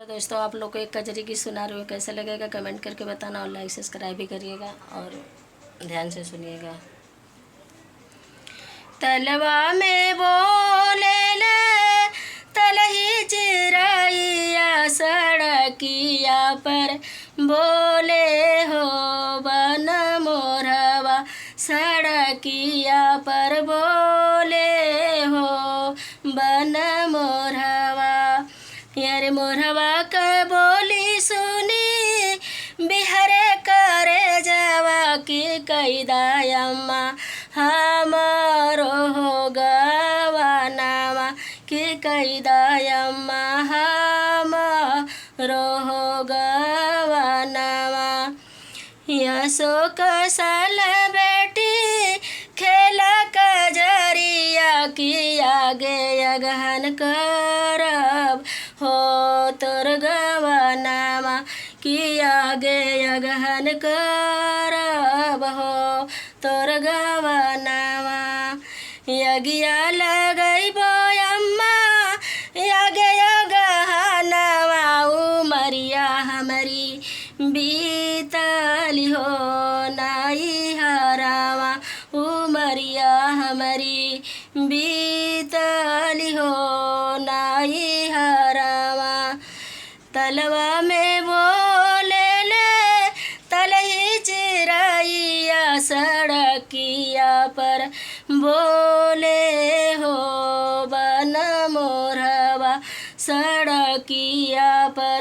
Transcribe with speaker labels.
Speaker 1: दोस्तों, आप लोग को एक कजरी की सुना रही हूँ, कैसे लगेगा कमेंट करके बताना और लाइक सब्सक्राइब भी करिएगा और ध्यान से सुनिएगा। तलवा में बोले ले तलही चिरैया सड़किया पर बोले हो बन मोरवा सड़किया पर बोले हो बन मोरवा। यार मोरवा के बोली सुनी बिहरे करे जावा की कैदायम्मा हमारो हो गवानावा की कैदायम्मा हमारो हो गवानावा। अशोक साल बेटी खेला कजरिया की आगे अगहन करब हो तोर गवनामा की आगे अगहन करब हो तोर गवनामा। यज्ञा लगैबो अम्मा आगे अगहनवा उमरिया हमारी बीतली हो नाई हरावा उमरिया हमारी बीतली हो नाई हरावा। तलवा में बोले ले तलही चिरैया सड़किया पर बोले हो बन मोरवा सड़किया पर।